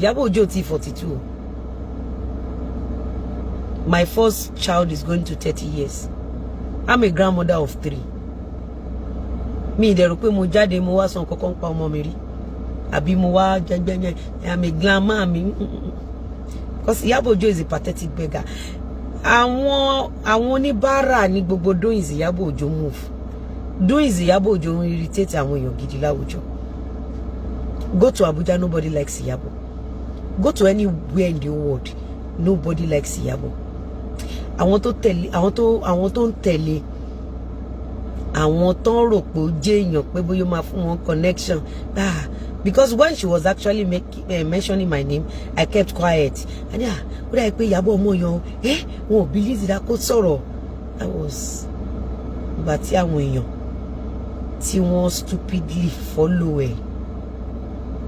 Ìyábọ̀ Òjó ti 42. My first child is going to 30 years. I'm a grandmother of three. Mi ì dẹ̀ rò pé mo jáde, mo wá sọ nǹkan kan pa ọmọ mi rí, àbí mo wá jẹjẹjẹ, I'm a grandma mi, because Ìyábọ̀ Òjó is a pathetic beggar. Àwọn oníbàárà ní gbogbo doings Ìyábọ̀ Òjó move, doings Ìyábọ̀ Òjó ń irritate àwọn èèyàn gidi láwùjọ. Go to Abuja, nobody likes Ìyábọ̀. Go to anywhere in the world, nobody likes Ìyábọ̀. Àwọn tó tẹ̀lé, àwọn tó ń tẹ̀lé, àwọn tó ń rò pé ó jẹ́ èèyàn, pé bóyá ó máa fún wọn connection. Ah, because when she was actually mentioning my name, I kept quiet and, ah, ó dàbí pé Ìyábọ̀ ọmọ yan ẹ, wọn ò bí Lizzy dá kó sọ̀rọ̀. That was ìgbà tí àwọn èèyàn tí wọ́n stupidly follow ẹ̀,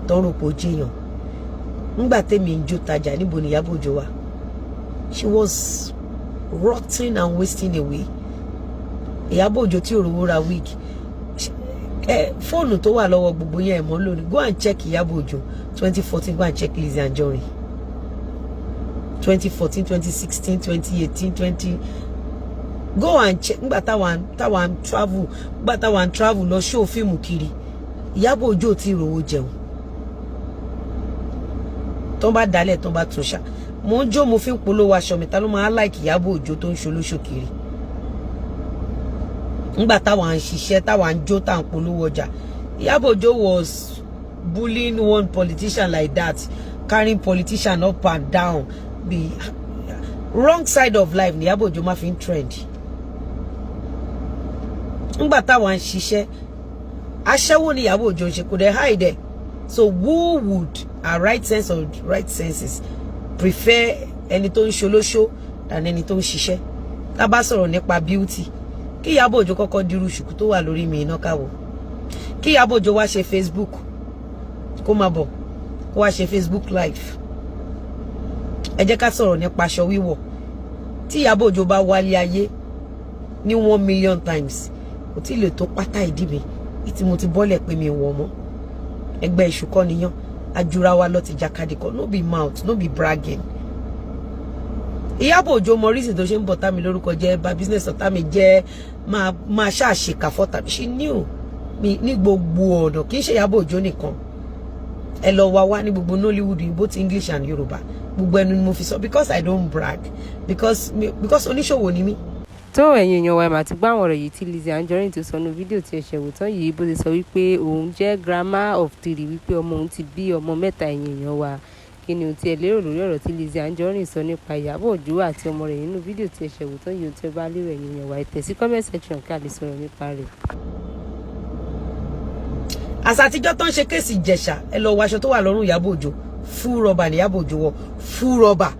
tó ń rò pé ó jẹ́ èèyàn. Ńgbà tẹ́mi ń jó tajà, níbo ni Ìyábọ̀ Òjó wà? She was rotting and wasting away. Ìyábọ̀ Òjó tí òrówó ra wig ẹ, fóònù tó wà lọ́wọ́ gbogbo yẹn ẹ̀ mọ́ lónìí. Go and check Ìyábọ̀ Òjó 2014. Go and check Lizzy Anjorin 2014, 2016, 2018, 20. Go and check nígbà táwa ń travel, nígbà táwa ń travel lọ show fíìmù kiri. Ìyábọ̀ Òjó tí ìrówó jẹun, tó ń bá dalẹ̀, tó ń bá tún ṣá, mò ń jó, mo fi ń polówó aṣọ mi. Ta ló máa like Ìyábọ̀ Òjó tó ń ṣolóṣò kiri ńgbà táwa ń ṣiṣẹ́, táwa ń jó, tá à ń polówó ọjà? Ìyábọ̀ Òjó was bullying one politician like that, carrying politician up and down. The wrong side of life ni Ìyábọ̀ Òjó máa fi ń trend. Ńgbà táwa ń ṣiṣẹ́, aṣẹ́wó ni Ìyábọ̀ Òjó ń ṣe, kò dẹ̀ hide ẹ̀. So who would our right sense of right senses prefer ẹni tó ń ṣolóṣó than ẹni tó ń ṣiṣẹ́? Tá bá sọ̀rọ̀ nípa beauty, kí Ìyábọ̀ Òjó kọ́kọ́ dirú ṣùkú tó wà lórí mi iná káwọ́, kí Ìyábọ̀ Òjó wá ṣe Facebook, kó máa bọ̀, kó wá ṣe Facebook Live. Ẹ jẹ́ ká sọ̀rọ̀ nípa aṣọ wíwọ̀. Tí Ìyábọ̀ Òjó bá wálé ayé ní 1 million times, kò tí ì lè tó pátá ìdí mi tí mo ti bọ́lẹ̀ pé mi wọ̀ mọ́. Ẹgbẹ́ iṣu kọ́ niyán, ajura wa lọ ti jakadi kọ́. No be mouth, no be bragging. Ìyábọ̀ Òjó mọ reason tó ṣe ń bọ̀ tá mi lórúkọ jẹ́, bà business ọ̀tá mi jẹ́, máa ṣàṣekà fọ́tà. She knew mi ní gbogbo ọ̀nà. Kì í ṣe Ìyábọ̀ Òjó nìkan, ẹ lọ wá wá ní gbogbo Nollywood, both English and Yorùbá. Gbogbo ẹnu ni mo fi sọ, because I don't brag, because oníṣòwò ni mí. Tó ẹ̀yin èèyàn wa, ẹ̀ mà ti gbọ́ àwọn ọ̀rọ̀ yìí tí Lizzy Anjorin tó sọ nínú fídíò tí ẹ ṣẹ̀ wò tán yìí, bó ti sọ wípé òun jẹ́ grandma of three, wípé ọmọ òun ti bí ọmọ mẹ́ta. Ẹ̀yin èèyàn wa, kí ni ohun tí ẹ lérò lórí ọ̀rọ̀ tí Lizzy Anjorin sọ nípa Ìyábọ̀ Òjó àti ọmọ rẹ̀ nínú fídíò tí ẹ ṣẹ̀ wò tán yìí? Ohun tí ẹ bá lérò, ẹ̀yin èèyàn wa, ẹ tẹ̀ sí comment section kí a lè sọ̀rọ̀ nípa rẹ̀. Àṣà àtijọ́ tó ń ṣe case Ìjẹ̀ṣà, ẹ lọ wọ aṣọ tó wà lọ́rùn Ìyábọ̀ Òjó. Full rubber ní Ìyábọ̀ Òjó wọ̀, full rubber,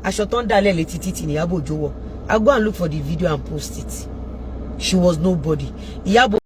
aṣọ tó ń dalẹ̀ létí títì ní Ìyábọ̀ Òjó wọ̀. I go and look for the video and post it. She was nobody. Ìyábọ̀